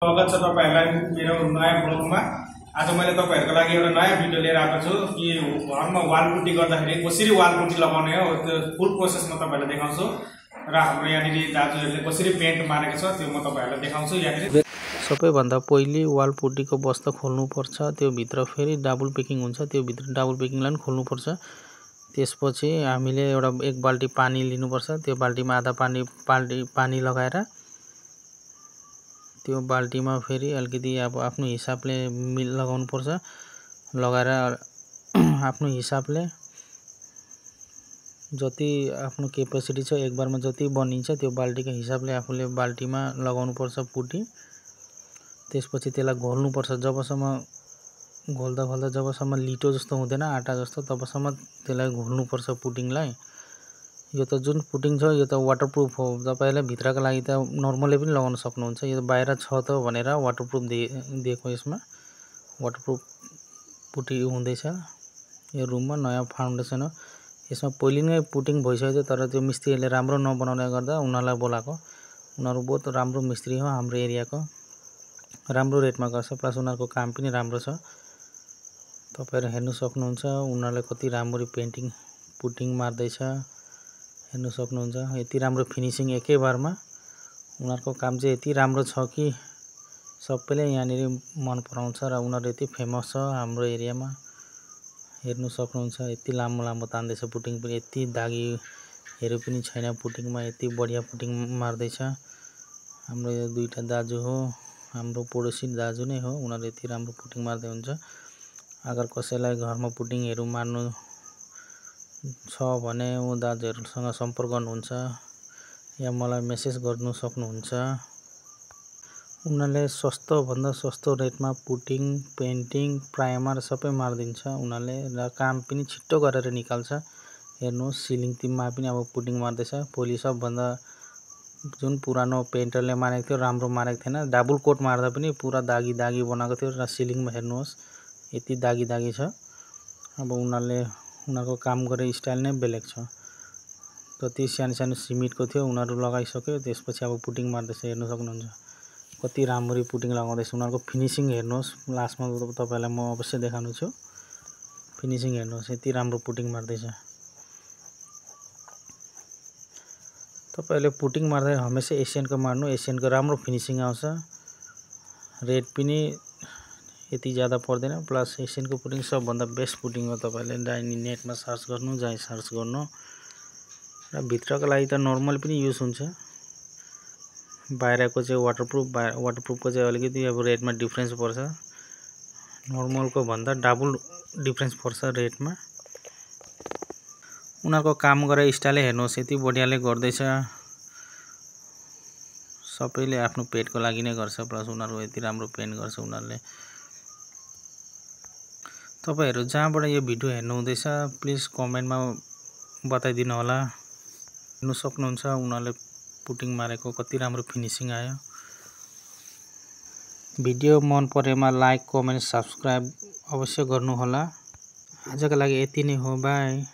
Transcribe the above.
स्वागत छ तपाईहरुलाई मेरो नयाँ ब्लगमा। आज मैले तपाईहरुको लागि एउटा नयाँ भिडियो लिएर आएको छु कि घरमा वाल पुट्टी गर्दाखेरि कसरी वाल पुट्टी लगाउने हो त्यो फुल प्रोसेस म तपाईहरुलाई देखाउँछु र हाम्रो यहाँनिर दाजुहरुले कसरी पेन्ट मारेको छ त्यो म तपाईहरुलाई देखाउँछु। यहाँनिर सबैभन्दा पहिले वाल पुट्टीको बस्ता खोल्नु पर्छ, त्यो भित्र फेरि डबल पेकिङ हुन्छ, त्यो भित्र डबल पेकिङलाई पनि खोल्नु पर्छ। त्यसपछि हामीले एउटा एक बाल्टी पानी लिनुपर्छ, त्यो बाल्टीमा आधा पानी लगाएर त्यो बाल्टीमा फेरि अलिकति अब आफ्नो हिसाबले लगाउनु पर्छ, लगाएर आफ्नो हिसाबले जति आफ्नो क्यापेसिटी छ एक बारमा जति बनिन्छ त्यो बाल्टीको हिसाबले आफूले बाल्टीमा लगाउनु पर्छ पुट्टी। त्यसपछि त्यसलाई घोल्नु पर्छ, जबसम्म घोल्दा घोल्दा जबसम्म लिटो जस्तो हुँदैन आटा जस्तो तबसम्म त्यसलाई घोल्नु पर्छ पुटिङलाई। यो त जुन पुटिङ छ यो त वाटरप्रुफ हो, तपाईले भित्रका लागि त नर्मली पनि लगाउन सक्नुहुन्छ, यो बाहिर छ त भनेर वाटरप्रुफ दिएको यसमा वाटरप्रुफ पुटी हुँदैछ। यो रुममा नयाँ फाउन्डेसन हो, यसमा पहिले नै पुटिङ भइसक्यो तर त्यो मिस्त्रीले राम्रो नबनाउने गर्दा उनीहरुलाई बोलाको। उनीहरु बहुत राम्रो मिस्त्री हो, हाम्रो एरियाको राम्रो रेटमा गर्छ, प्लस उनीहरुको काम पनि राम्रो छ। तपाईहरु हेर्न सक्नुहुन्छ उनीहरुले कति राम्रो पेन्टिङ पुटिङ मार्दै छ, हेर्न सक्नुहुन्छ। यति राम्रो फिनिशिङ एकै बारमा उनीहरुको काम चाहिँ यति राम्रो छ कि सबैले यहाँनिर मन पराउँछ र उनीहरु यति फेमस छ हाम्रो एरियामा। हेर्न सक्नुहुन्छ यति लामो लामो तान्दैछ पुटिङ पनि, यति दागीहरु पनि छैन पुटिङमा, यति बढिया पुटिङ मार्दै छ। हाम्रो यो दुईटा दाजु हो, हाम्रो पडोसी दाजु नै हो, उनीहरु यति राम्रो पुटिङ मार्दै हुन्छ। अगर कसैलाई घरमा पुटिङहरु मार्नु छ भने उ दाजुहरुसँग सम्पर्क गर्नुहुन्छ या मलाई मेसेज गर्नु सक्नुहुन्छ। उनीहरुले सस्तो भन्दा सस्तो रेटमा पुटिङ, पेन्टिङ, प्राइमर सबै मार्दिन्छ उनीहरुले र काम पनि छिट्टो गरेर निकाल्छ। हेर्नुस् सिलिङ टिममा पनि अब पुटिङ मार्दैछ। पहिले सबभन्दा जुन पुरानो पेन्टरले मारेको थियो राम्रो मारेको थिएन, डबल कोट मार्दा पनि पुरा दागी दागी बनाएको थियो र सिलिङमा हेर्नुहोस् यति दागी दागी छ। अब उनीहरुको काम गर्ने स्टाइल नै बेलेग छ। कति सानो सानो सिमेन्टको थियो उनीहरु लगाइसक्यो, त्यसपछि अब पुटिङ मार्दैछ। हेर्न सक्नुहुन्छ कति राम्ररी पुटिङ लगाउँदैछ, उनीहरुको फिनिशिङ हेर्नुहोस्। लास्टमा तपाईहरुलाई म अवश्य देखाउनु छु, फिनिशिङ हेर्नुहोस् यति राम्रो पुटिङ मार्दैछ। तपाईहरुले पुटिङ मार्दा हमेशा एसियनको मार्नु, एसियनको राम्रो फिनिशिङ आउँछ, रेट पनि यति ज्यादा पर्दैन, प्लस एसियनको पुटिङ सबभन्दा बेस्ट पुटिङ हो। तपाईहरुले नेटमा सर्च गर्नु, जहाँ सर्च गर्नु र भित्रको लागि त नर्मल पनि युज हुन्छ, बाहिरको चाहिँ वाटरप्रुफको चाहिँ अलिकति अब रेटमा डिफरेन्स पर्छ, नर्मलको भन्दा डबल डिफरेन्स पर्छ रेटमा। उनीहरुको काम गरे स्टाइल हेर्नुहोस् यति बढियाले गर्दैछ, सबैले आफ्नो पेटको लागि नै गर्छ, प्लस उनीहरु यति राम्रो पेन्ट गर्छ उनीहरुले। तपाईहरु जहाँबाट यो भिडियो हेर्नु हुँदैछ प्लिज कमेन्टमा बताइदिनु होला। हेर्न सक्नुहुन्छ उनीहरुले पुटिङ मारेको कति राम्रो फिनिशिङ आयो। भिडियो मन परेमा लाइक, कमेन्ट, सब्स्क्राइब अवश्य गर्नु होला। आजको लागि यति नै हो, बाइ।